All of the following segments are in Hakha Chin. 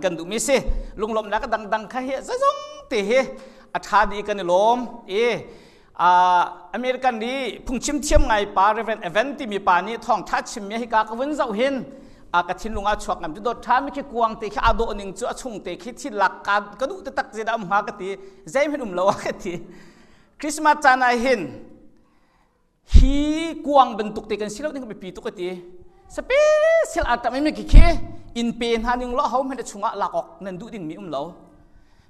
Kan duhmi si lunglawmhnak dangdang kha hi zeizong te hi a ṭha dih, kan i lawm i. American nih phungchim thiam ngai pa Reverend Evan timi pa nih thawngṭha chimmi hika ka vun zoh hin a ka thinlung ah chuak ngam cu dawt ṭha mi khi kuang te khi aa dawh ning cu, a chung te khi thil lak ka ka duh taktak, zeidah um hnga ka ti, zeihmanh um lo a ka ti. Christmas caan ah hin hi kuang bantuk te kan si lo ding biapi tuk ka ti. Special a tam mi khi in pe hna ning lo, ho hmanh a chungah lak awk nan duh ding mi um lo.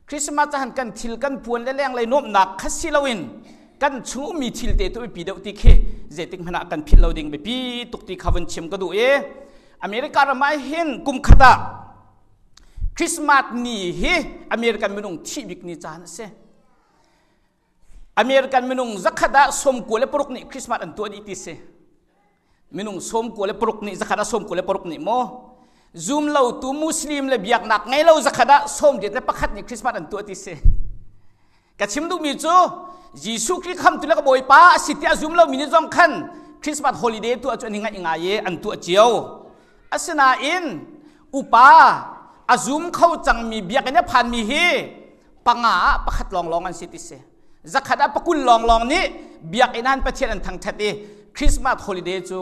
Christmas cahan kan thil kan puan le leng lei nuamhnak kha si loin kan chung ummi thil te tu biapi deuh ti khi zeitik hmanh ah kan philh lo ding biapi tuk ti kha vun chim ka duh i. America ram ah hin kum khat ah Christmas ni hi American minung thih bik ni caan a si. American minung 100 ah 96 nih Christmas an tuah dih ti si. Minung 96 nih, 100 ah 96 nih maw, zum lo tu Muslim le biaknak ngei lo 100 ah 81 nih Christmas an tuah ti si. Ka chim duhmi cu Jesuh Khrih khamtu le ka Bawipa a si tiah zum lomi nih zong khan Christmas holiday tuah cu an i ngaih ngai i an tuah cio. Asinain upa a zum kho cangmi, biakinn a phanmi hi panga ah pakhat lawnglawng an si ti si. 100 ah 20 lawnglawng nih biakinn an Pathian an thangṭhat i Christmas holiday cu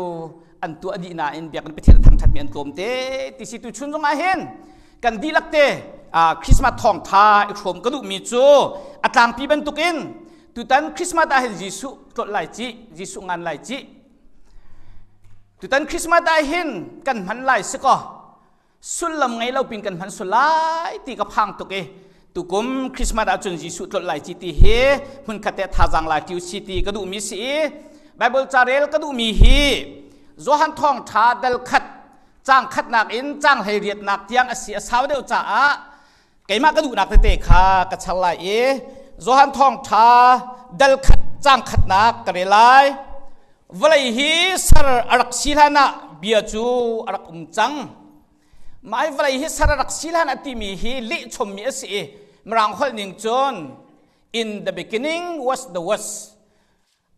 an tuah dih nain biakinn Pathian an thangṭhatmi an tlawm te ti si. Tu chun zongah hin kan dihlak te Christmas thawngṭha i hrawm ka duhmi cu a tlangpi bantukin tutan Christmas ah hin Jesuh tlolh lai ci, Jesuh ngan lai ci. Tutan Christmas ah hin kan hman lai si kaw sullam ngei lo pin kan hman sul lai ti ka phang tuk i tukum Christmas ahcun Jesuh tlolh lai ci ti hi hmunkhat te thazaang lai tiu si ti ka duhmi si i. Bible ca rel ka duhmi hi Johan Thawngṭha dal 1 caang 1nak in caang 18nak tiang a si. A sau deuh caah keimah ka duhnak tete kha ka char lai i Johan Thawngṭha dal 1 caang 1nak ka rel lai. Vawlei hi ser a rak si hlan ah bia cu a rak um cang. Mah hi vawlei hi ser a rak si hlan a timi hi lehchommi a si i Mirang holh ning cun "In the beginning was the Word."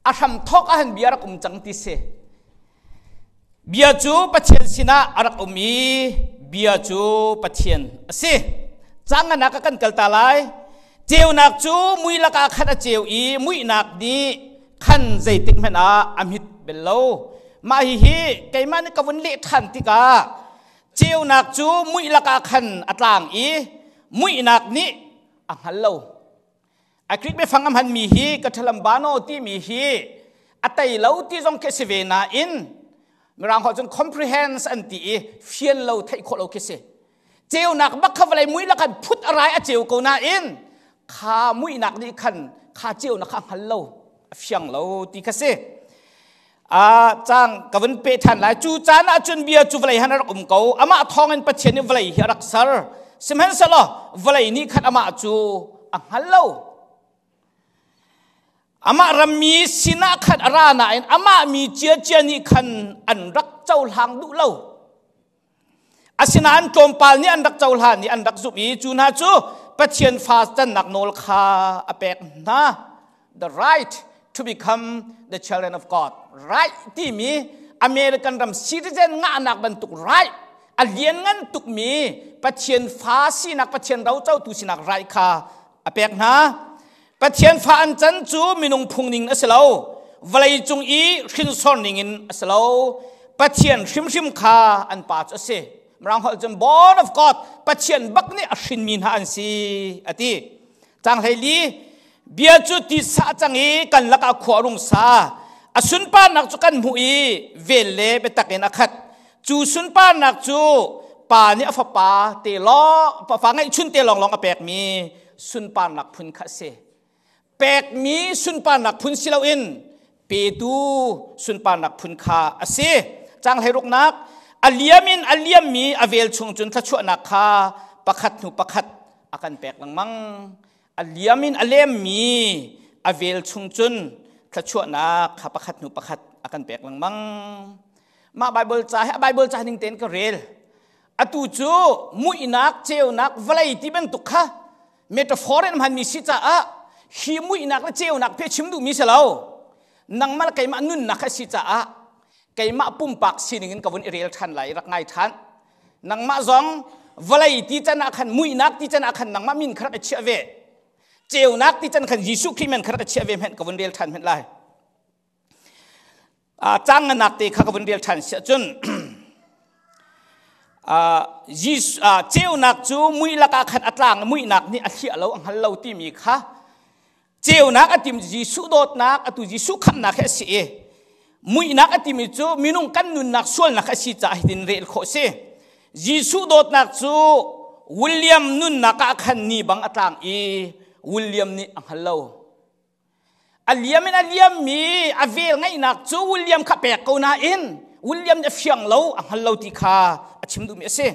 A hram thawk ah hin bia rak um cang ti si. Bia cu Pathian sinah a rak um i bia cu Pathian a si. Cang nganak ah kan kal ta lai. Ceunak cu mui lakah khan a ceu i muihnak nih khan zeitik hmanh ah a hmit bel lo. Mah hihi keimah nih ka vun leh ṭhan tikah ceunak cu muih lakah khan a tlang i muihnak nih a hngal lo. A Greek biafang a hmanmi hi katalambano timi hi a tei lo ti zong khi si ve nain Mirang holh cun comprehends an ti i fian lo, theih khawh lo khi si. Ceunak bak kha vawlei mui lakan phut a rai a ceu ko nain kha muihnak nih khan kha ceunak kha hngal lo, a fiang lo ti kha si. A cang ka vun pe ṭhan lai. Cu caan ah cun bia cu vawlei han a rak um ko. Amah thawngin Pathian nih vawlei hi a rak ser, sihmanhsehlaw vawlei nih khan amah cu a hngal lo. Amah rammi sinah khan a ra nain amah mi ciacia nih khan an rak cohlang duh lo. Asinain tlawmpal nih an rak cohlan i an rak zumh i cu hna cu Pathian fa cannak nawl kha a pek hna. The right to become the children of God. Right timi American ram citizen ngahnak bantuk right, a lianngan tukmi Pathian fa sinak, Pathian rocotu sinak right kha a pek hna. Pathian fa an can cu minung phung ning a si lo. Vawlei cung i hrinsor ning in a si lo. Pathian hrimhrim kha an pa cu a si. Mirang holh cun born of God, Pathian bak nih a hrinmi hna an si a ti. Cang 14, bia cu titsa cang i kan lakah khua rung sa. A sunparnak cu kan hmuh i vel le biatak in a khat. Cu sunparnak cu pa nih a fapa te lawng, fa ngeihchun te lawnglawng a pekmi sunparnak phun kha a si. Pekmi sunparnak phun si loin petu sunparnak phun kha a si. Cang 16nak, a liam in a liammi a vel chung cun thluachuahnak kha pakhat hnu pakhat a kan pek lengmang. A liam in a lemmi a vel chung cun thluachuahnak kha pakhat hnu pakhat a kan pek lengmang. Mah Bible ca hi a Bible ca ning tein ka rel. Atu cu muihnak, ceunak, vawlei ti bantuk kha metaphor in hmanmi si caah hi muihnak le ceunak phe chim duhmi si lo. Nangmah le keimah nunnak kha si caah keimah pumpak sining in ka vun i rel ṭhan lai, rak ngai ṭhan. Nangmah zong Vawlei ti can ah khan muihnak ti can ah khan nangmah min kha rak i chiah ve. Ceunak ti can khan Jesuh Khrih men kha rak i chiah ve hmenh ka vun rel ṭhan hmenh lai. Cang nganak te kha ka vun rel ṭhan siah cun ceunak cu mui lakah khan a tlang muihnak nih a hliah lo a hngal lo timi kha ceunak a tim Jesuh dawtnak atu Jesuh khamhnak hi a si i muihnak a timi cu minung kan nunnak sualnak a si caah hitin rel khawh si. Jesuh dawtnak cu William nunnak ah khan ni bang a tlang i William nih a hngal lo. A liam in a liammi a vel ngeihnak cu William kha pek ko nain William nih a fiang lo, a hngal lo ti kha a chim duhmi a si.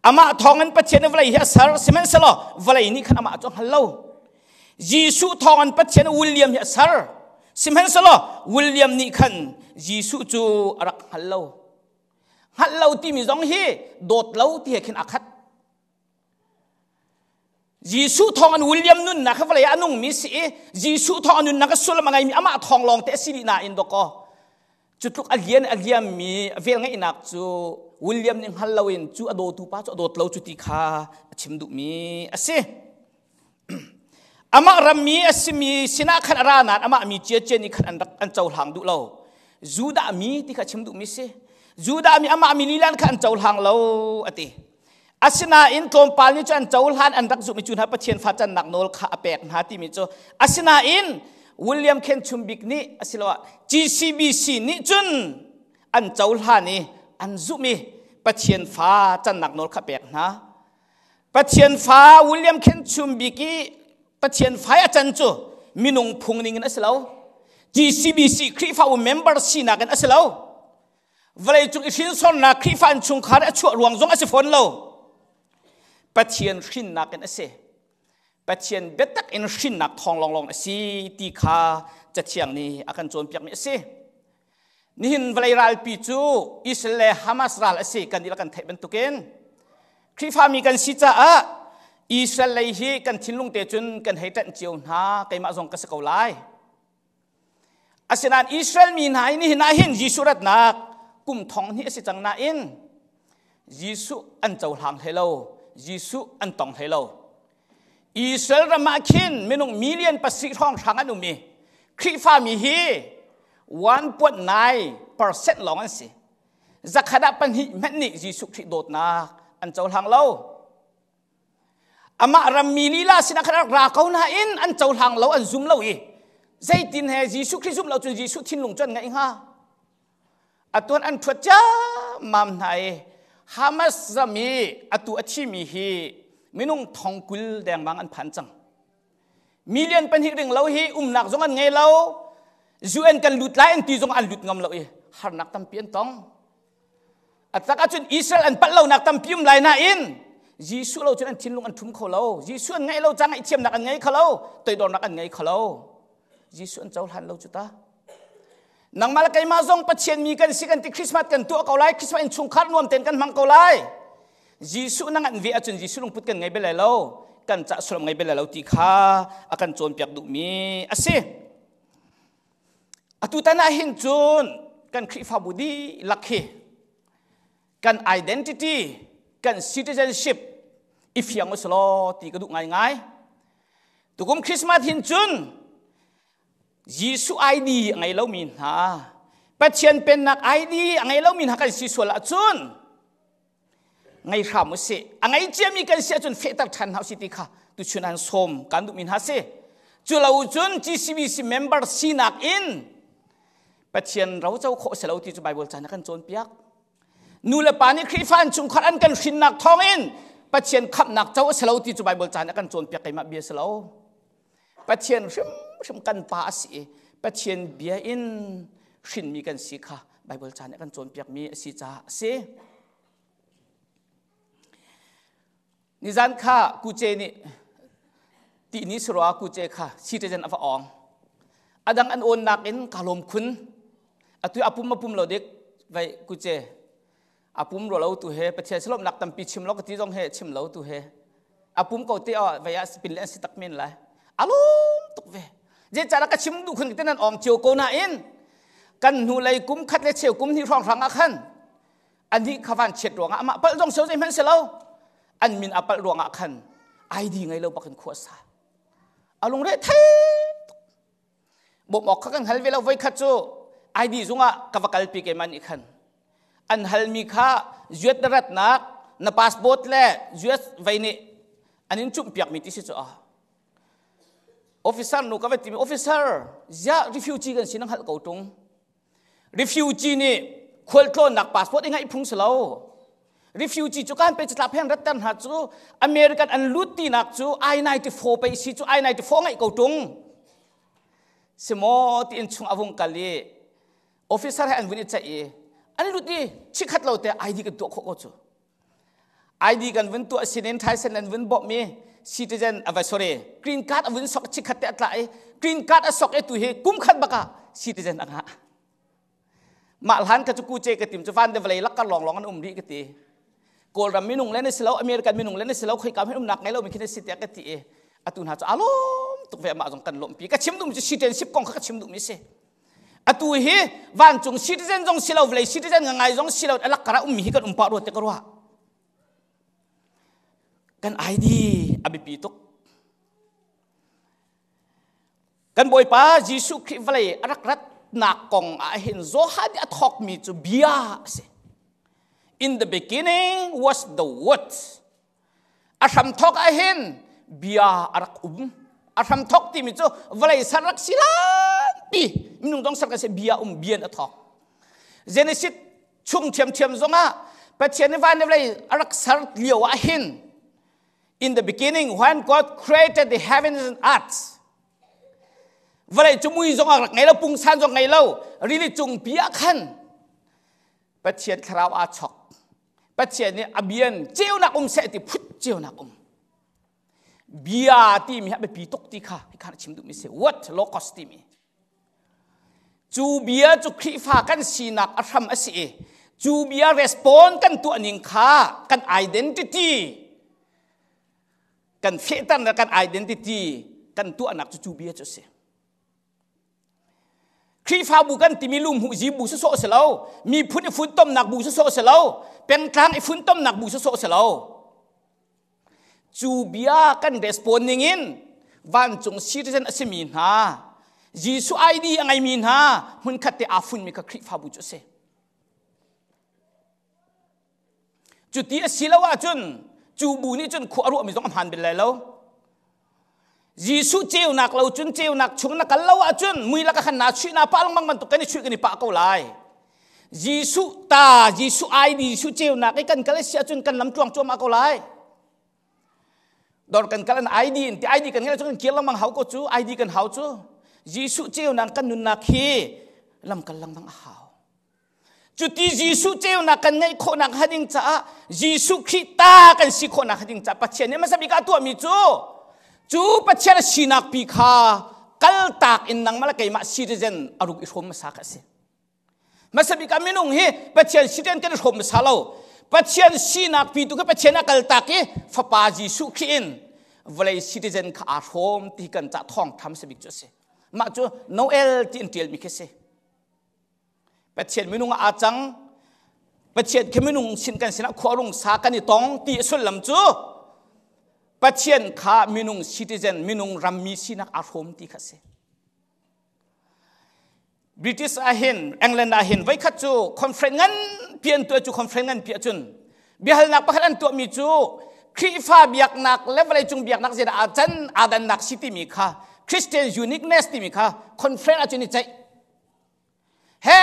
Amah thawngin Pathian nih vawlei hi a ser, sihmanhsehlaw vawlei nih khan amah cu a hngal lo. Jesuh thawngin Pathian nih William hi a ser, sihmanhsehlaw William nih khan Jesuh cu a rak hngal lo. Hngalh lo timi zong hi dawt lo ti he khin a khat. Jesuh thawng in William nunnak kha vawlei ah a nungmi si i Jesuh thawng a nunnak a sullam a ngeimi amah thawng lawng te a si dih nain dawkaw cu tluk a lian a liammi a vel ngeihnak cu William nih hngal loin cu a dawtu pa cu a dawt lo cu ti kha a chim duhmi a si. Amah rammi a simi sinah khan a ra nain amah mi ciacia nih khan an rak an cohlang duh lo. Judah mi ti kha chim duhmi si. Judah mi amah mi lilan kha an cohlang lo a ti. Asinain tlawmpal nih cu an cohlan an rak zumh i cu hna Pathian fa cannak nawl kha a pek hna timi cu asinain William Khen Chumbik nih asiloah GCBC nih cun an cohlan i an zumh i Pathian fa cannak nawl kha pek hna. Pathian fa William Khen Chumbik i Pathian fa a can cu minung phung ning in a si lo. GCBC Khrihfabu member sinak in a si lo. Vawleicung i hrinsornak Khrihfa innchungkhar a chuah ruang zong a si fawn lo. Pathian hrinnak in a si. Pathian biatak in hrinnak thawng lawnglawng a si ti kha Cathiang nih a kan cawnpiakmi a si. Nihin vawlei ralpi cu Israel le Hamas ral a si kan nih kan theih bantukin Khrihfami kan si caah Israel lei hi kan thinlung te cun kan hei ṭanh cio hna keimah zong ka si ko lai. Asinain Israel mi hna hi nihin ah hin Jesuh ratnak kum thong hnih a si cang nain Jesuh an cohlang hlei lo, Jesuh an tong hlei lo. Israel ram ah khin minung million pasarih hrawnghrang an um i Khrihfami hi 1.9% lawng an si. Zakhat ah pahnih hmanh nih Jesuh Khrih dawtnak an cohlang lo. Amah rammi lila sinah khan rak ra ko nain an cohlang lo, an zum lo i zeitin he Jesuh Khrih zum lo cun Jesuh thinlung cu an ngeih hnga? Atuan an ṭhuat ciammam hna i Hamas ram i atu a thimi hi minung thong 20 dengmang an phan cang. Million pahnih ring lo hi umnak zong an ngei lo. UN kan lut lai an ti zong an lut ngam lo i harnak tampi an tong. A tak ahcun Israel an palh lonak tampi um lai nain Jesuh lo cun an thinlung an ṭhum kho lo. Jesuh an ngaih lo ca ngaihthiamnak an ngei kho lo, toidornak an ngei kho lo. Jesuh an cohlan lo cu ta. Nangmah le keimah zong Pathian mi kan si kan ti Christmas kan tuah ko lai, Christmas in chungkhar nuam tein kan hmang ko lai. Jesuh na nganh ve ahcun Jesuh lungput kan ngei bel lai lo, kan cah sullam ngei bel lai lo ti kha a kan cawnpiak duhmi a si. Atutan ah hin cun kan Khrihfabu dihlak hi kan identity, kan citizenship i fiang u law ti ka duh ngaingai. Tukum Christmas hin cun Jesuh ID a ngei lomi hna, Pathian pennak ID a ngei lomi hna kan si sual ahcun ngei hram u sih. A ngei ciami kan si ahcun fehter ṭhan hna usih ti kha tuchun an sawm kan duhmi hna si. Cu lo cun GCBC member sinak in Pathian roco khawh si lo ti cu Bible caan a kan cawnpiak. Nu le pa nih Khrihfa an chungkhar an kan hrinnak thawngin Pathian khamhnak co a si lo ti cu Bible caan a kan cawnpiak keimah bia si lo. Pathian hrimhrim kan pa a si i Pathian bia in hrinmi kan si kha Bible ca nih a kan cawnpiakmi a si caah a si. Nizan kha Kuce nih tihni sarua Kuce kha citizen a va awng. Adang an awnnak in ka lawm khun. Atu a pum a pum lo dik vai Kuce a pum ro lo tu he Pathian salomnak tampi chim lo ka ti zong he chim lo tu he a pum ko te ah vei ah pin le an si tak men lai a lum tuk ve je cara ka chim duh khun te nan ong cio ko nain kan hnu lei kum khat le cheu kum hnih hrawng hrang ah khan ani kha van chiat ruangah amah palh zong sio zei hmanh si lo. An min a palh ruangah khan ID ngei lo bakin khua sa. A lungre thei bawmh awk kha kan hal ve lo voi khat cu ID zungah ka va kalpi keimah nih khan an halmi kha US na ratnak na passport le US vei nih an in cumhpiakmi ti si cu a officer nu ka va timi officer ziah refugee kan si na hngalh ko tung Refugee nih khualtlawnnak passport i ngaih phung si lo. Refugee cu kan pe catlap hen ratter hna cu American an lut tinak cu I-94 pei si cu I-94 ngaih ko tung. Simaw ti in chung avung kal i officer he an vun i ceih i an lut i chikhat lo te ID kan tuah khawh ko cu. ID kan vun tuah sinin Tyson an vun bawmh i citizen ava sorry green card a vun sok chikhat te a tla i green card a sok i tu hi kum khat bak ah citizen a ngah mah hlan ka cu ku ce ka tim cu van de vlei lakkar long long an um rih ka ti kawlram minung le na si lo american minung le na si lo khoika hmanh umnak ngei lo mi khi na si tiah ka ti i atu hna cu alawm tuk ve mah zong kan lawmpi ka chim duhmi cu citizenship kong kha ka chim duhmi si Atu hi vancung citizen zong si lo vawlei citizen ngai zong si lo alak kar ah ummi hi kan um pah rua te ka ruah. Kan ID a biapi tuk. Kan Bawipa Jesuh Khrih vawlei a rak ratnak kong ah hin Johan nih a thawkmi cu bia a si. In the beginning was the word. A hramthawk ah hin bia a rak um. A hramthawk timi cu vawlei ser rak si pi minung dong ser kan si bia um bian a thawk. Genesis chung ṭhiamṭhiam zongah Pathian nih van le vawlei a rak ser lio ah hin in the beginning when God created the heavens and earth vawlei cu mui zong a rak ngei lo pungsan zong ngei lo rili cung pi ah khan Pathian thlarau aa chok Pathian nih a bian ceunak um seh ti phut ceunak um. Bia timi hi a biapi tuk ti kha hi khan a chim duhmi si. What logos timi. Cu bia cu Khrihfa kan sinak a hram a si i cu bia respond kan tuah ning kha kan identity kan fehternak kan identity kan tuahnak cu cu bia cu a si. Khrihfabu kan timi lungmuhzi bu sawsawh si lo, miphun i funtomnak bu sawsawh si lo, pengtlang i funtomnak bu sawsawh si lo. Cu bia kan respond ning in vancung citizen a simi hna, Jesuh ID a ngeimi hna hmunkhat te aa funmi kha Khrihfabu cu a si. Cuti a si lo ahcun cu bu nih cun khua a ruahmi zong a hmaan bel lai lo. Jesuh ceunak lo cun ceunak chung na kal lo ahcun mui lak ah khan naa chuih naa pah lengmang bantuk kan i chuih kan i pah ko lai. Jesuh ta, Jesuh ID, Jesuh ceunak i kan kal a si ahcun kan lam tluang cuahmah ko lai. Dor kan kal an ID in ti ID kan ngeih cun kan kir lengmang hau ko cu ID kan hau cu. Jesuh ceunak kan nunnak hi lam kal lengmang a hau. Cuti Jesuh ceunak kan ngeih khawhnak hnga ding caah Jesuh Khrih ta kan si khawhnak hnga ding caah Pathian nih hmasa bik ah tuahmi cu cu Pathian a sinak pi kha kaltak in nangmah le keimah citizen a ruk i hrawm hmasa kha a si. Hmasa bik ah minung hi Pathian citizen kan i hrawm hmasa lo. Pathian sinak pi tu kha Pathian a kaltak i Fapa Jesuh Khrih in vawlei citizen kha aa hrawm ti kan cah thawngtha hmasa bik cu a si. Mah cu Noel ti in ṭialmi khi a si. Pathian minung ah aa cang. Pathian khi minung sin kan sinah khuarung sa kan i tong ti a sullam cu Pathian kha minung citizen, minung rammi sinak aa hrawm ti kha a si. British ah hin, England ah hin voikhat cu conference nganpi an tuah cu conference nganpi ahcun biahalnak pakhat an tuahmi cu Khrihfa biaknak le vawleicung biaknak zeidah aa can aa dannak si timi kha Christian uniqueness timi kha conference ahcun i ceih He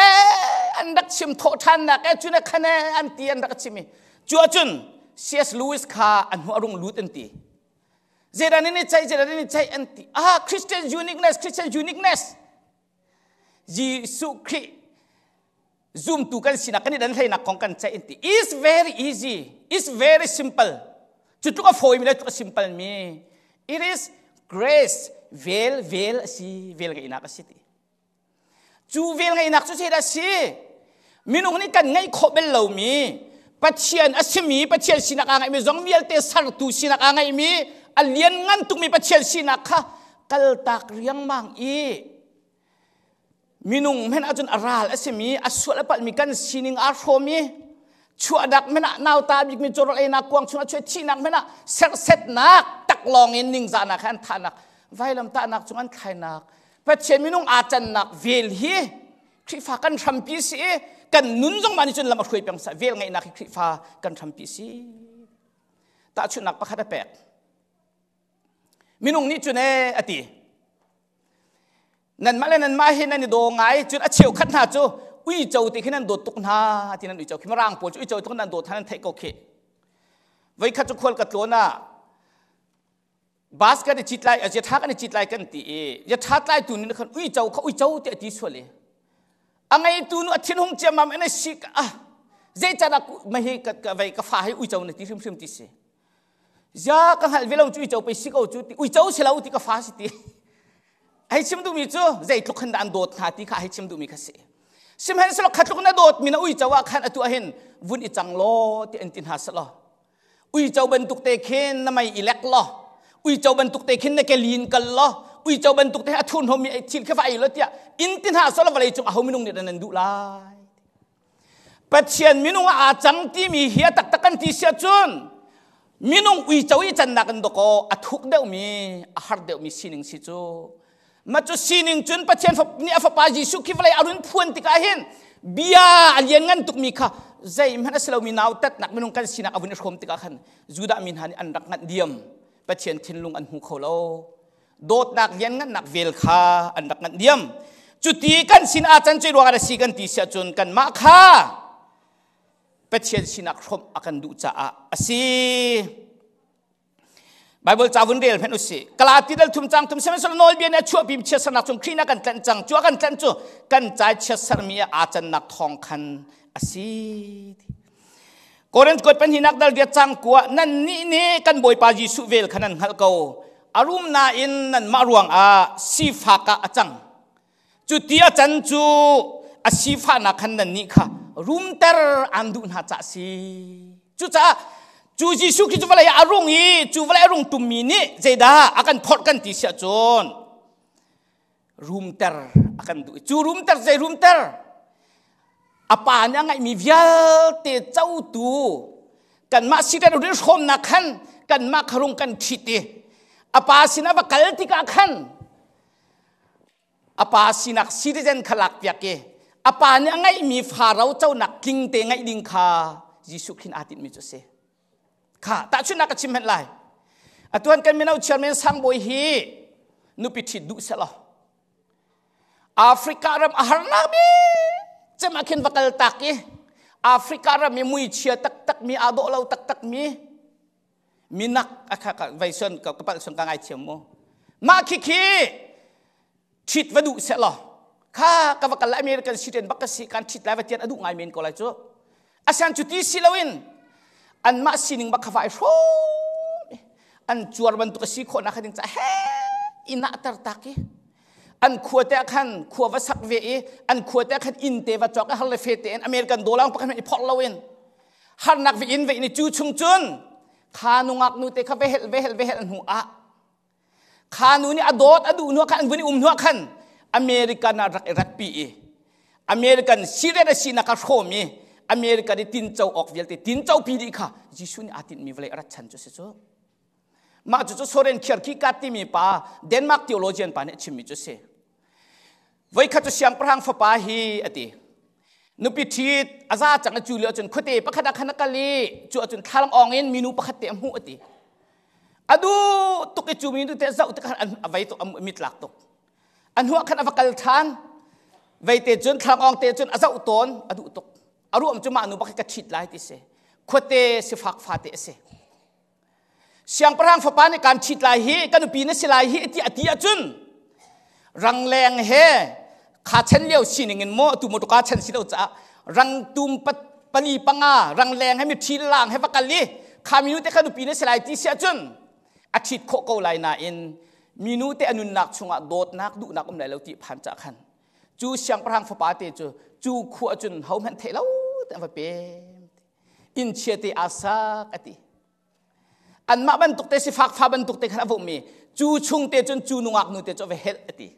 an rak chim thawh ṭhannak e cun khan e an ti an rak chim i cu ahcun C.S. Lewis kha an hnu a rung lut an ti. Zeidah nan i ceih zeidah nan i ceih an ti. Ah Christian uniqueness Christian uniqueness Jesuh Khrih zumtu kan sinak kan i dan hleinak kong kan ceih an ti. It's very easy. It's very simple. Cu tluk a fawimi le tluk a simple mi. It is grace vel vel a si vel ngeihnak a si ti. Cu velngeihnak cu zeidah a si? Minung nih kan ngeih khawh bel lomi Pathian a simi Pathian sinak aa ngeihmi zong vialte sertu sinak aa ngeihmi a lianngan tukmi Pathian sinak kha kaltak riangmang i minung hmenh ahcun a ral a simi a sual a palhmi kan sining aa hrawm i. Chuahnak hmanh ah nauta bikmi cawrawl einak kuang chungah chuah thihnak hmanh ah serhsetnak taklawng in ningzahnak he an thahnak vailamtahnak cung an thlainak Pathian minung aa cannak vel hi Khrihfa kan hrampi si i kan nun zong mah nih cun lam a hruai peng sa vel ngeihnak hi Khrihfa kan hrampi si. Tahchunhnak pakhat a pek. Minung nih cun ee a ti. Nanmah le nanmah hi nan i daw ngai cun a cheukhat hna cu uico ti khi nan dawt tuk hna ti nan uico khi mirang pawl cu uico tuk nan dawt hna nan theih ko khi. Voikhat cu khual ka tlawn ah bus kan i cit lai a tha kan i cit lai kan ti i ya tha tlai tu nih khan uico kha uico ti a ti sual i a ngeitu nu a thinhung ciammam in a sik ah zeicadah ma hi ka vei ka fa hi uico na ti hrimhrim ti si ya ka hngalh ve lo cu uico pei si ko cu ti uico si lo ti ka fa si ti hei chim duhmi cu zeitluk khan dah an dawt hna ti kha hei chim duhmi kha si sihmanhsehlaw khatluk na dawt mi na uico ah khan atu ah hin vun i cang law ti an ti hna selaw uico bantuk te khin na mei i lek law uico bantuk te khin na ke lin kal law uico bantuk te a thurhnawm mi thil kha va ei law tiah in ti hna selaw vawlei cung aho minung nih dah nan duh lai Pathian minung ah aa cang timi hi a taktak kan ti si ahcun minung uico i cannak in dawkaw a thuk deuhmi a har deuhmi sining si cu mah cu sining cun Pathian nih a fapa Jesuh khi vawlei a run phuan tikah hin bia a lian ngan tukmi kha zeihmanh a si lomi nautatnak minung kan sinak a vun i hrawm tikah khan Judah mi hna nih an rak nganh diam Pathian thinlung an hmu kho lo dawtnak lianngannak vel kha an rak nganh diam cuti kan sin ah can cui ruangah a si kan ti si ahcun kanmah kha Pathian sinak hrawmh a kan duh caah a si Bible ca vun rel hmenh usih Galati dal thum cang thum sihmanhsehlaw nawlbia nih a chuahpi chiatsernak cung Khrih na kan tlanh cang cu a kan tlanh cu kan cai chiatsermi ah aa cannak thawng khan a si Korinth kuat pahnihnak dal riat cang kua nan nih nih kan Bawipa Jesuh vel kha nan hngalh ko. A rum nain nanmah ruangah sifak ah a cang. Cu ti a can cu a sifahnak khan nan nih kha rumter aan duh hna cah si. Cucaah cu Jesuh Khrist cu vawlei ah a rung i cu vawlei a rung tummi nih zeidah a kan phorh kan ti siah cun rumter a kan duh cu rumter zei rumter a pa nih a ngeihmi vialte cotu kanmah siren rin hrawmnak khan kanmah kharung kan ṭhit i a pa sinah va kal tikah khan a pa sinak citizen kha lakpiak i a pa nih a ngeihmi faro conak tling te ngeih ding kha Jesuh khin aa tinhmi cu a si Kha tahchunhnak ka chim hmenh lai. Atuan kan mino chairman Sangbawi hi nupi ṭhit duh selaw Africa ram a harnak bik cem ah khin va kal tak i Africa ram i muichia taktak mi aa dawh lo taktak mi minak a kha ka vei son ka palh son ka ngaithiam mu mah khi khi ṭhit va duh seh law kha ka va kal lai American citizen bak ka si kan ṭhit lai va tian a duh ngai men ko lai cu asian cu ti si loin anmah sining bak kha vai hrawm an cuar bantuk a si khawh nak ding ca he ina tar tak i an khua te khan khua va sak ve i an khua te khan inn te va cawk i har le fe te in American dollar pakhat i phorh loin harnak ve in ve in cu chung cun kha nungak nu te kha ve hel ve hel ve hel hnu ah Kha nu nih a dawt a duh hnu khan an vun i um hnu khan American ah rak i ratpi i American siret a sinak a hrawm i American i tinco awk vialte tinco pi dih kha Jesuh nih aa tinhmi vawlei a rat chan cu si cu. Mah cu cu Soren Kierkegaard timi pa Denmark theologian pa nih a chimmi cu si. Voikhat cu siangpahrang fapa hi a ti. Nupi ṭhit a za cang i cu lio cun khuate pakhat ah khan a kal i cu ahcun thlalang awng in minu pakhat te a hmuh a ti. A duh tuk i cu minu te zoh tikah a vei tuk a mit lak tuk. A hnuah khan a va kal ṭhan. Veite cun thlalang awng te cun a zoh tawn a duh tuk. A ruam cu mah nu bak hi ka ṭhit lai ti si. Khuate sifak fate a si. Siangpahrang fapa nih kaan ṭhit lai hi ka nupi na si lai hi ti a ti ahcun rangleng he kha chan lio sining in maw atu motor chan si lo caah rangtum pali panga rangleng he miṭhi lang he va kal i kha minu te kha nupi na si lai ti si ahcun a ṭhit khawh ko lai nain minu te a nunnak chungah dawtnak duhnak um lai lo ti phan cah khan cu siangpahrang fapa te cu cu khua cun hohmanh theih lo te an va pem inn chia te aa sak a ti anmah bantuk te sifak fa bantuk te khan a vummi cu chung te cun cu nungak nu te cu a va helh a ti.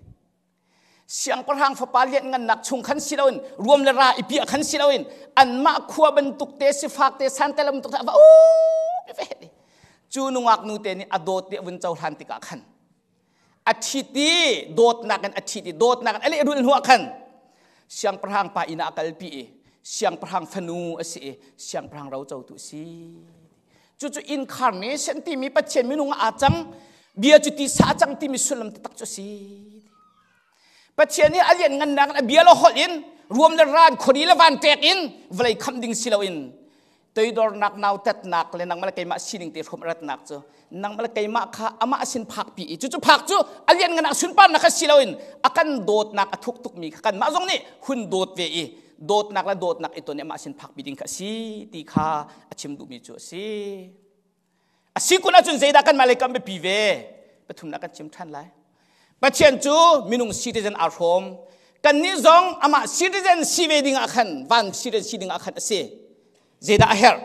Siangpahrang fapa lianhngannak chung khan si loin, ruam le ra i piah khan si loin, anmah khua bantuk te, sifak te, santel bantuk te a va up ve. Cu nungak nu te nih a dawt ti a vun cohlan tikah khan a ṭhit i dawtnak in a ṭhit i dawtnak in a lehrulh hnuah khan siangpahrang pa inn ah a kalpi i siangpahrang fanu a si i siangpahrang rocotu a si. Cucu incarnation timi Pathian minung ah aa cang, bia cu tisa a cang timi sullam taktak cu a si. Pathian nih a lianngannak in a bia le holh in ruam le ran khuari le van ṭek in vawlei khamh ding si loin toidornak nautatnak le nangmah le keimah sining te hrawm ratnak cu nangmah le keimah kha amah sin phakpi i cucu phak cu a lianngan ah sunparnak kha si loin a kan dawtnak a thuk tukmi kha kanmah zong nih hun dawt ve i dawtnak le dawtnak i ton i amah sin phakpi ding kha a si ti kha a chim duhmi cu a si. A si kun ahcun zeidah kanmah lei kan biapi ve? Pathumnak kan chim ṭhan lai. Pathian cu minung citizen aa hrawm. Kannih zong amah citizen si ve ding ah khan, van citizen si ding ah khan a si. Zeidah a herh?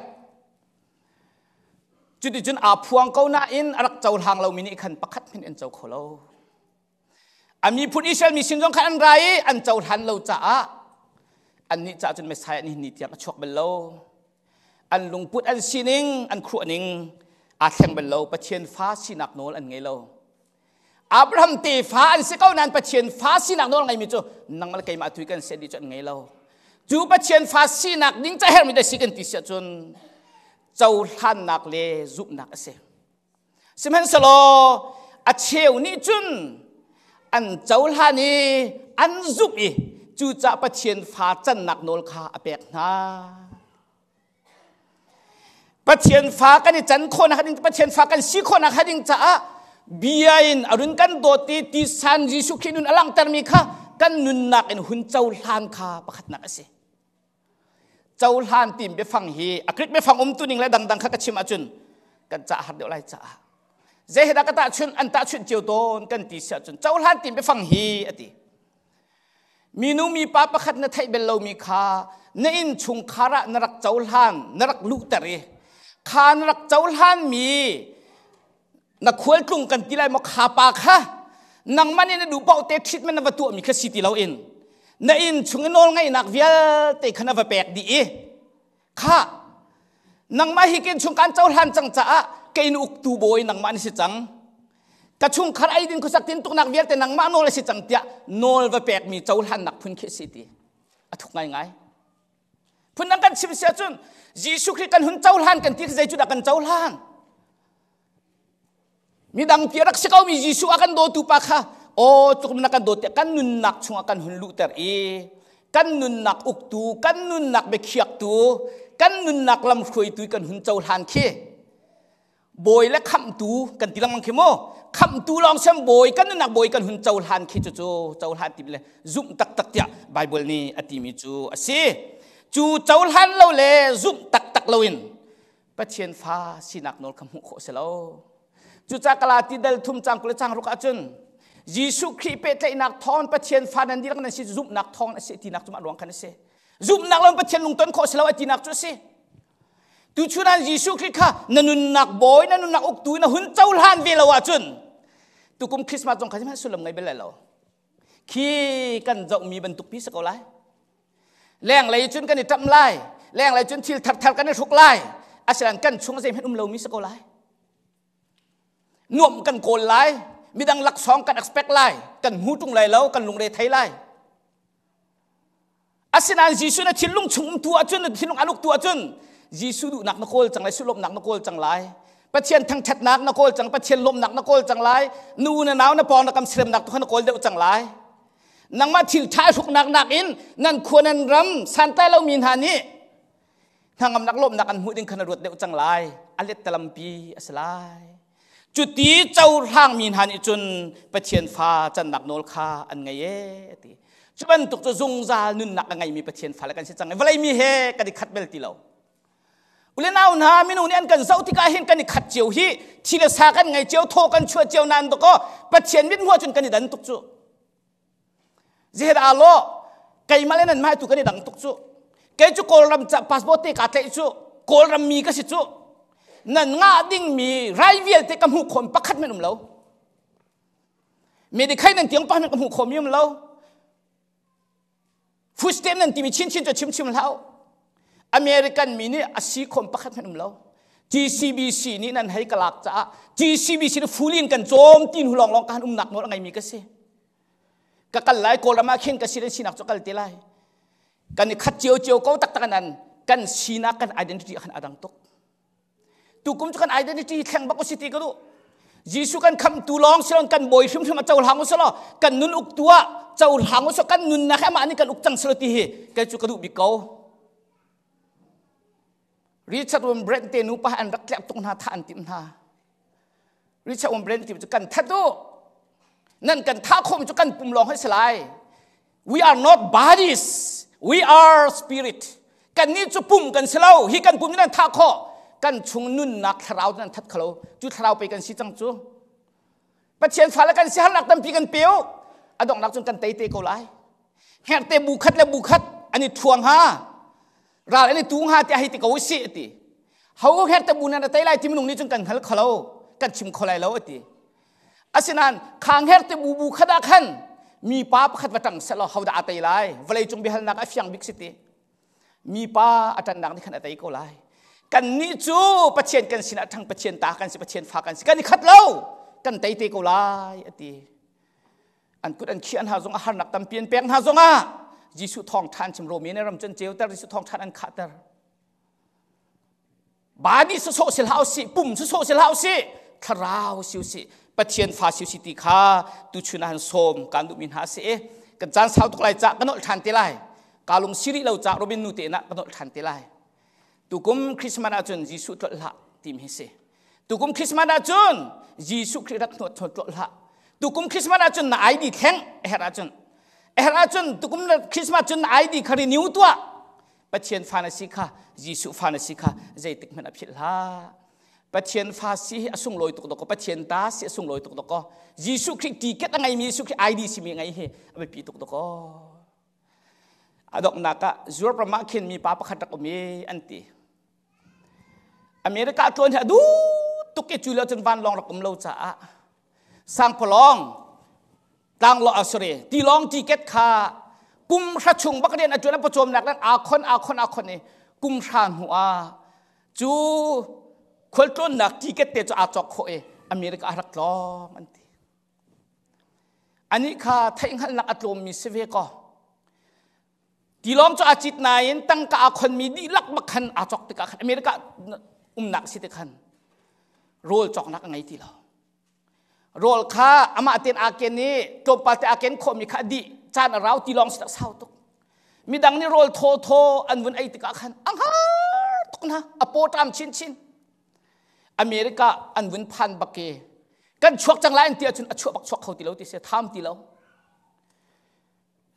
Cuticun aa phuang ko nain a rak cohlang lomi nih khan pakhat hmanh an co kho lo. A miphun Israel mi sin zong khan an ra i an cohlan lo caah annih caah cun Messiah nih ni tiang a chuak bal lo. An lungput an sining an khuahning aa thleng bal lo. Pathian fa sinak nawl an ngei lo. Abraham tefa an si ko nain Pathian fa sinak nawl ngeimi cu nangmah le keimah tu kan si dih cu an ngei lo. Cu Pathian fa sinak ding ca herhmi dah si kan ti si ahcun cohlannak le zumhnak a si. Sihmanhsehlaw a cheu nih cun an cohlan i an zumh i cucah Pathian fa cannak nawl kha a pek hna. Pathian fa kan i can khawhnak ding Pathian fa kan si khawhnak ding caah bia in a run kan dawt i tisan Jesuh Khrih nun a langhtermi kha kan nunnak in hun cohlan kha pakhatnak a si. Cohlan tim biafang hi a Greek biafang umtu ning le dangdang kha ka chim ahcun kan cah har deuh lai caah zei he dah ka tahchunh an tahchunh cio tawn kan ti si ahcun cohlan tim biafang hi a ti. Minu mipa pakhat na theih bel lomi kha na inn chungkhar ah na rak cohlan na rak luhter i kha na rak cohlan mi na khualtlung kan ti lai maw kha pa kha nangmah nih na duh paoh te treatment na va tuahmi kha si ti loin na inn chung i nawl ngeihnak vialte kha na va pek dih i kha nangmah hi kin chung kan cohlan cang caah kei na uktu bawi nangmah na si cang ka chungkhar eidin khuasak tin tuknak vialte nangmah nawl a si cang tiah nawl va pekmi cohlannak phun khi si ti a thuk ngaingai. Phundang kan chim si ahcun Jesuh Khrih kan hun cohlan kan ti zei cu dah kan cohlan? Midang pi rak si ko mi Jesuh a kan dawtu pa kha aw tluk na kan dawt tiah kan nunnak chungah kan hun luhter i kan nunnak uktu, kan nunnak biakhiaktu, kan nunnak lamhruaitu kan hun cohlan khi bawi le khamhtu kan ti lengmang khi mu khamhtu lawng sem bawi kan nunnak bawi kan hun cohlan khi cu cu cohlan ti le zumh taktak tiah Bible nih a timi cu a si cu cohlan lo le zumh taktak loin Pathian fa sinak nawl kha hmuh khawh si lo cucaah Galati dal thum cang 20 le cang ruk ahcun Jesuh Khrih pehtlaihnak thawng Pathian fa nan dihlak nan si zumhnak thawng a si tinak cu mah ruang khan a si zumhnak lo Pathian lungton khawh si lo a tinak cu a si Tuchun ah Jesuh Khrih kha na nunnak bawi, na nunnak uktu na hun cohlan ve lo ahcun tukum Christmas zong kha sihmanh sullam ngei bel lai lo. Khi kan zohmi bantuk pi si ko lai. Lenglei cun kan i ṭamh lai. Lenglei cun thil tharthar kan i hruk lai. Asinain kan chung zeihmanh um lomi si ko lai. Nuamh kan kawl lai. Midang laksawng kan expect lai. Kan hmu ṭung lai lo. Kan lungre thei lai. Asinain Jesuh na thinlung chung umtu ahcun na thinlung an uktu ahcun Jesuh duhnak na kawl cang lai, sulawmnak na kawl cang lai. Pathian thangṭhatnak na kawl cang, Pathian lawmnak na kawl cang lai. Nu na nau na pawng na kam siremnak tu kha na kawl deuh cang lai. Nangmah thil ṭha hruknak nakin nan khua nan ram santlai lomi hna nih hnangamnak lawmhnak an hmuh ding kha na ruat deuh cang lai. A let talampi a si lai. Cuti cohlangmi hna nih cun Pathian fa cannak nawl kha an ngei ee ti. Cu bantuk cu zungzal nunnak a ngeimi Pathian fale kan si cang i vawlei mi he kan i khat bel ti lo. Ule nau hna minung nih an kan zoh tikah hin kan i khat cio hi thi le sa kan ngei cio thaw kan chuah cio nain dakaw Pathian mit hmuh ahcun kan i dan tuk cu. Zehet aa lawh keimah le nanmah tu kan i dang tuk cu. Kei cu Kawlram ca passport te kaa tlaih cu Kawlram mi ka si cu. Nan ngah dingmi rai vialte ka hmuh khawm pakhat men um lo. Medikhai nan tiang pakhat men ka hmuh khawm mi um lo. Food stamp nan timi chinchin cu chimchim hlah American mi nih a si khom pakhat hmanh um lo. GCBC nih nan hei ka lak caah GCBC nih fulin kan cawm tin hu lawng lawng kan umnak nawl a ngeimi ka si. Ka kal lai Kawlram ah khin ka si sinak cu kal te lai. Kan i khat cio cio ko taktak nan kan sinak kan identity khan adang tuk. Tukum cu kan identity thleng bak usi ti ka duh. Jesuh kan khamtu lawng silon kan bawi hrimhrim a cohlang usih kan nun uktu ah cohlang usih kan nunnak hi amah nih kan uk cang silo ti hi kei cu ka duh bik ko. Richard Wurmbrand te nu pa an rak tlek tuk hna tha an timh hna. Richard Wurmbrand ti cu kan that u. Nan kan thah khawm cu kan pum lawng hi si lai. We are not bodies, we are spirit. Kan nih cu pum kan si lo. Hi kan pum nih nan thah khawh. Kan chung nunnak thlarau nan that khalo. Cu thlarau pe kan si cang cu. Pathian fale kan si harnak tampi kan peu. A donghnak cun kan tei te ko lai. Hngerte bu khat le bu khat an i thuang ha. Ral an i tu hnga tiah hei ti ko si ti. Ho hngerte bu nan a tei lai ti minung nih cun kan hngal kholo. Kan chim kho lai lo ati. Asinain khangher te bu bu khat ah khan mipa pakhat va ṭang seh law hodah a tei lai? Vawleicung biahalnak a fiang bik si ti. Mipa a ṭannak nih khan a tei ko lai. Kannih cu Pathian kan sinah ṭhang Pathian ta kan si Pathian fa kan si kan i khat lo kan tei te ko lai a ti. An kut an khiah hna zongah harnak tampi an pek hna zongah Jesuh thawngṭha an chim Romi ram cun ceuter Jesuh thawngṭha an khahter. Bani sawsawh si hlah usih, pum sawsawh si hlah usih, thlarau si usih, Pathian fa si usih ti kha tuchun ah han sawm kan duhmi hna a si i kan caan sau tuk lai cah ka nolh ṭhan te lai. Ka lung si rih lo cah Robin nu te na ka nolh ṭhan te lai. Tukum Christmas ahcun Jesuh tlolh hlah timi hi si. Tukum Christmas ahcun Jesuh Khrih rak hnawt tlolh hlah. Tukum Christmas ahcun na ID thleng a herh ahcun. A herh ahcun tukum Christmas cun na ID kha renew tuah. Pathian fa na si kha Jesuh fa na si kha zeitik hmanh a philh hlah. Pathian fa si hi a sunglawi tuk dawkaw Pathian ta si a sunglawi tuk dawkaw Jesuh Khrih ticket a ngeimi Jesuh Khrih ID simi a ngei hi a biapi tuk dawkaw. A donghnak ah Europe ram ah khin mi pa pakhat rak um i an ti. America tlawn hi a duh tuk i cu lio cun vanlawng rak um lo caah sangpalawng tlanglaw ah sorry tilawng ticket kha kum hra chung bak rian a ṭuan a pawcawmnak nan aa khon aa khon aa khon i kum hra hnu ah cu khualtlawnnak ticket te cu aa cawk khawh i America a rak tlawng an ti anih kha theihhngalhnak a tlawmmi si ve kaw tilawng cu aa cit nain tangka aa khonmi dihlak bak khan aa cawk tikah khan America umnak si te khan rawl cawknak a ngei ti lo Rawl kha amah tein aa ken i tlawmpal te aa ken khawhmi kha a dih caan a rau ti lawng si tak sau tuk. Midang nih rawl thaw thaw an vun ei tikah khan a hngar tuk hna a paw ṭam chinchin. America an vun phan bak i kan chuak cang lai an ti ahcun a chuah bak chuak kho ti lo ti si tham ti lo.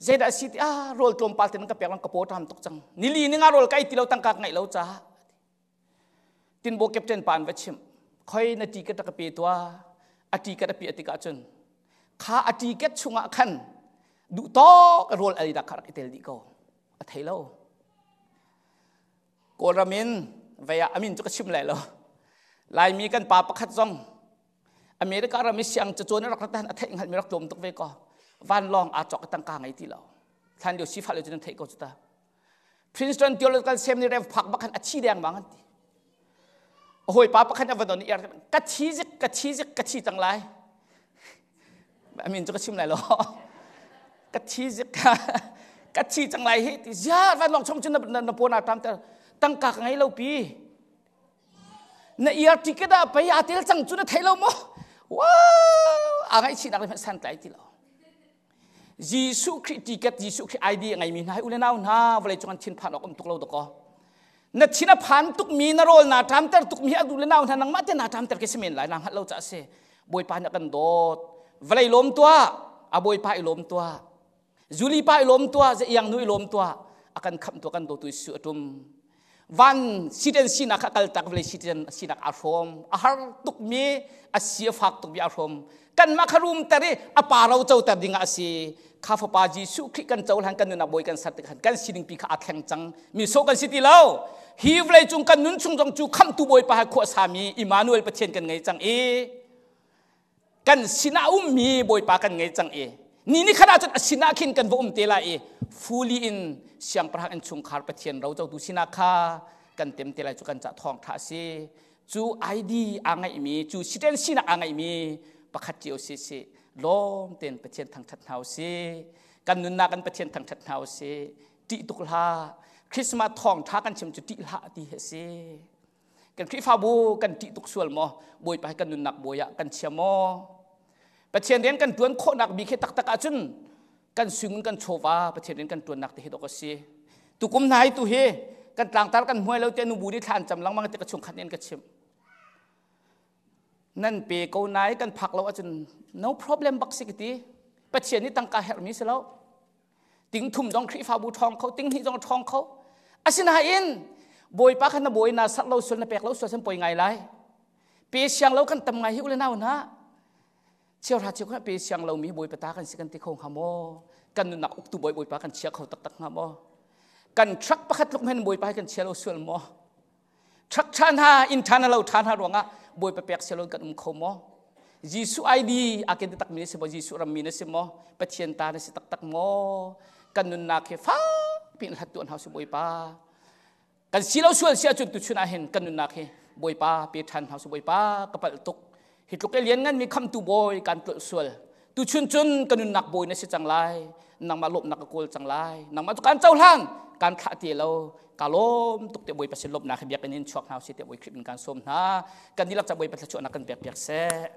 Zeidah a si ti ah rawl tlawmpal te nan ka pek lang ka paw ṭam tuk cang. Nili ninga rawl ka ei ti lo tangka ka ngeih lo caah Tinbaw captain pa an va chimh. Khoi na ticket ka pe tua. A ticket a piah tikah cun kha a ticket chungah khan duh tawk rawl ei dak kha rak i tel dih ko. A thei lo. Kawlram in vei ah amin cu ka chim lai lo. Laimi kan pa pakhat zong America ram i siang cacawn rak rat a theih hngalhmi rak tlawm tuk ve ko. Vanlawng aa cawk tangka ngei ti lo. Thlan lio sifah lio cu nan theih ko cu ta. Princeton Theological Seminary Rev phak bak khan a thi deng bang an ti. A hawipa pakhat a va don i ka thi zik ka thi zik ka thi cang lai. I mean cu ka chim lai lo. Ka thi zik ka thi cang lai hi ti zia van long chung cun na na pawn tam ter tangka ka ngei lo pi. Na ear ticket ah pei aa tel cang cu na thei lo maw? Wow! A ngaihchihnak le san tlai ti lo. Jesuh Khrih ticket Jesuh Khrih ID a ngeimi hna hi u le nau hna vawlei cung an thin phan awk um tuk lo dakaw. Na thin a phan tukmi na rawl naa ṭamter tukmi hi a du le nau hna nangmah te naa ṭamter khi si men lai naa hngalh lo caah a si. Bawipa nih a kan dawt. Vawlei lawm tuah, a Bawipa i lawm tuah. Zuli pa i lawm tuah, ze iang nu i lawm tuah. A kan khamh tuah kan dawtu Jesuh a ṭum. Van citizen sinak kha kaltak vawlei citizen sinak aa hrawm. A har tukmi, a si a fak tukmi aa hrawm. Kanmah kha rumter i a pa ro coter dingah a si. Kha fapa Jesuh Khrih kan cohlan kan nunnak bawi kan ser tik khan kan sining pi kha aa thleng cang. Mi sawh kan si ti lo. Hi vawlei cung kan nun chung zong cu khamhtu Bawipa he khua sami Immanuel Pathian kan ngei cang i kan sinah ummi Bawipa kan ngei cang i. Ni ni khat ahcun a sinah khin kan va um te lai i fully in siangpahrang innchungkhar Pathian rocotu sinak kha kan tem te lai cu kan cah thawng ṭha a si. Cu ID aa ngeihmi, cu citizen sinak aa ngeihmi pakhat cio si si lawm tein Pathian thangṭhat hna u sih. Kan nunnak in Pathian thangṭhat hna u sih. Ṭih tuk hlah. Christmas thawngṭha kan chim cu ṭih hlah ti hi a si. Kan Khrihfabu kan ṭih tuk sual maw? Bawipa hi kan nunnak bawi ah kan chia maw? Pathian rian kan ṭuan khawhnak bik hi taktak ahcun kan sung kan chawva Pathian rian kan ṭuannak te hi dawk a si. Tukum hna hi tu hi kan tlangtar kan hmuai lo te nubu nih thla an cam lengmang ti ka chungkhat nih an ka chimh. Nan pe ko nai kan phak lo ahcun no problem bak si ka ti. Pathian nih tangka herhmi si lo. Ting thum zong Khrihfabu ṭhawng kho, ting hnih zong ṭhawng kho. Asinain Bawipa kha na bawi na serh lo sual na pek lo sual san poi ngai lai. Pe siang lo kan tam ngai hi ule nau hna. Cheuhra cheu kha pe siang lo mi Bawipa ta kan si kan ti kho hnga maw? Kan nunnak uktu bawi Bawipa kan chia kho taktak hnga maw? Kan truck pakhat tluk men Bawipa hi kan chia lo sual maw? Ṭhak ṭhan hna, inn ṭhan lo ṭhan hna ruangah Bawipa pek sialon kan um kho maw? Jesuh ID a ken takmi na si maw? Jesuh rammi na si maw? Pathian ta na si taktak maw? Kan nunnak hi fakpi in hlat tuan hau si Bawipa. Kan si lo sual si ahcun tuchun ah hin kan nunnak hi Bawipa pe ṭhan hau si Bawipa ka palh tuk. Hi tluk e lian nganmi khamtu bawi kan tlolh sual. Tuchun cun ka nunnak bawi na si cang lai. Nangmah lawmhnak ka kawl cang lai. Nangmah cu kan cohlan, kan thlah ti lo. Ka lawm tuk te Bawipa sin lawmhnak hi biakinn in chuak hna usih te Bawi Khrih min kan sawm hna. Kan dihlak ca Bawipa thluachuahnak kan pek piak seh.